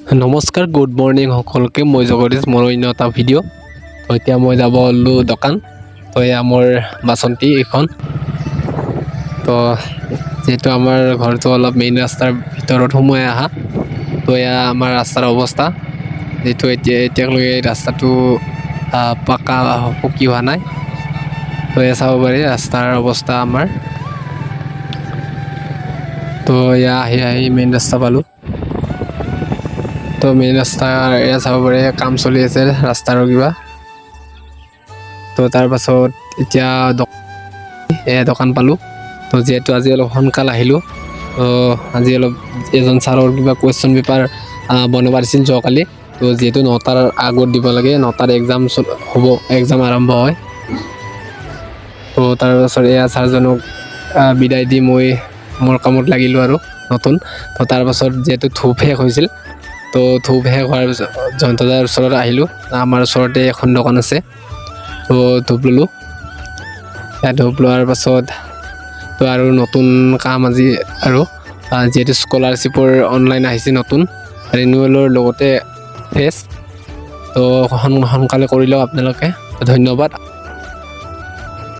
নমস্কাৰ, good morning সকলোকে। মই জগদীশ, মোৰ অন্য এটা ভিডিঅ'। তো এতিয়া মই যাব ওলালোঁ দোকান। তো এয়া মোৰ বাচন্তি এইখন। তো যিহেতু আমাৰ ঘৰটো অলপ মেইন ৰাস্তাৰ ভিতৰত সোমাই অহা, তো এয়া আমাৰ ৰাস্তাৰ অৱস্থা, যিটো এতিয়ালৈকে ৰাস্তাটো পাকা পকী হোৱা নাই। তো এয়া চাব পাৰি ৰাস্তাৰ অৱস্থা আমাৰ। তো এয়া আহি আহি মেইন ৰাস্তা পালোঁ। তো মেইন ৰাস্তা এয়া চাব পাৰে, কাম চলি আছে ৰাস্তাৰো কিবা। তো তাৰপাছত এতিয়া এয়া দোকান পালোঁ। তো যিহেতু আজি অলপ সোনকাল আহিলোঁ, তো আজি অলপ এজন ছাৰৰ কিবা কুৱেশ্যন পেপাৰ বনাব দিছিল যোৱাকালি। তো যিহেতু 9টাৰ আগত দিব লাগে, 9টাৰ এক্সাম হ'ব, এক্সাম আৰম্ভ হয়। তো তাৰপাছত এয়া ছাৰজনক বিদায় দি মই মোৰ কামত লাগিলোঁ আৰু নতুন। তো তাৰপাছত যিহেতু ধূপ শেষ হৈছিল, তো ধূপ শেষ হোৱাৰ পিছত জয়ন্ত দাৰ ওচৰত আহিলোঁ। আমাৰ ওচৰতে এখন দোকান আছে। তো ধূপ ল'লোঁ। সেয়া ধূপ লোৱাৰ পাছত তো আৰু নতুন কাম আজি আৰু যিহেতু স্কলাৰশ্বিপৰ অনলাইন আহিছে, নতুন ৰিনিউৱেলৰ লগতে ফ্ৰেছ। তো সোনকালে কৰি লওক আপোনালোকে। ধন্যবাদ।